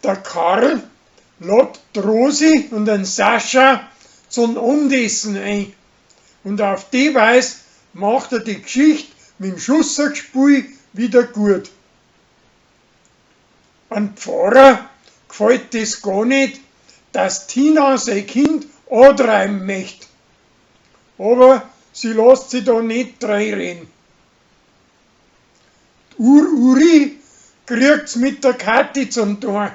Der Karl lad d'Rosi und den Sascha zum Abendessen ein und auf die Weis macht er die Gschicht mit'm Schussergspiel wieder guat. An Pfarrer gfallt des gar net, dass Tina sei Kind antreiben möcht. Aber sie lasst si da net dreinreden. D'Ur-Uri kriegt's mit der Kathi zum tun,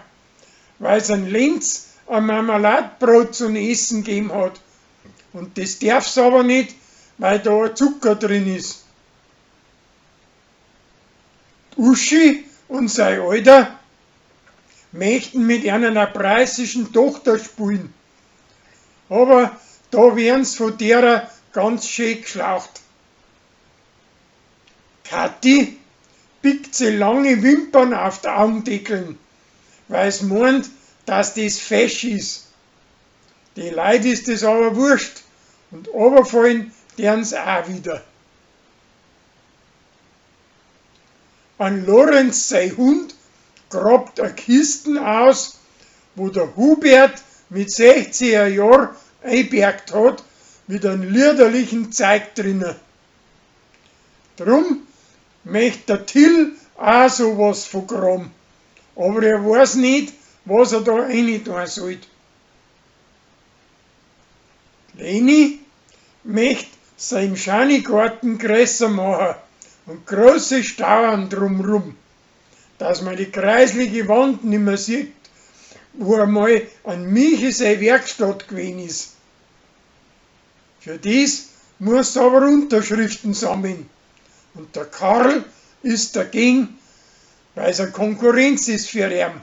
weil's an Lenz a Marmeladbrot zum Essen geben hat. Und des darf's aber net, weil da a Zucker drin is. D'Uschi und sei Alter möchten mit einer preußischen Tochter spielen. Aber da werden's von derer ganz schön gschlaucht. Kathi pickt si lange Wimpern auf d'Augendeckeln, weil's meint, dass des fesch is. Die Leut is des aber wurscht und oberfallen derns aa wieder. An Lorenz sei Hund grabt a Kisten aus, wo der Hubert mit 60er Jahr einbergt hat, mit an liederlichen Zeig drinnen. Drum möcht der Till aa so was vergraben, aber er weiß net, was er da eini tun sollt. D'Leni möcht sein Schanigarten größer machen und große Stauern drumrum, dass man die kreislige Wand nimmer sieht, wo einmal an Michi sei Werkstatt gewesen is. Für des muss aber Unterschriften sammeln. Und der Karl ist dagegen, weil's a Konkurrenz is für ihn.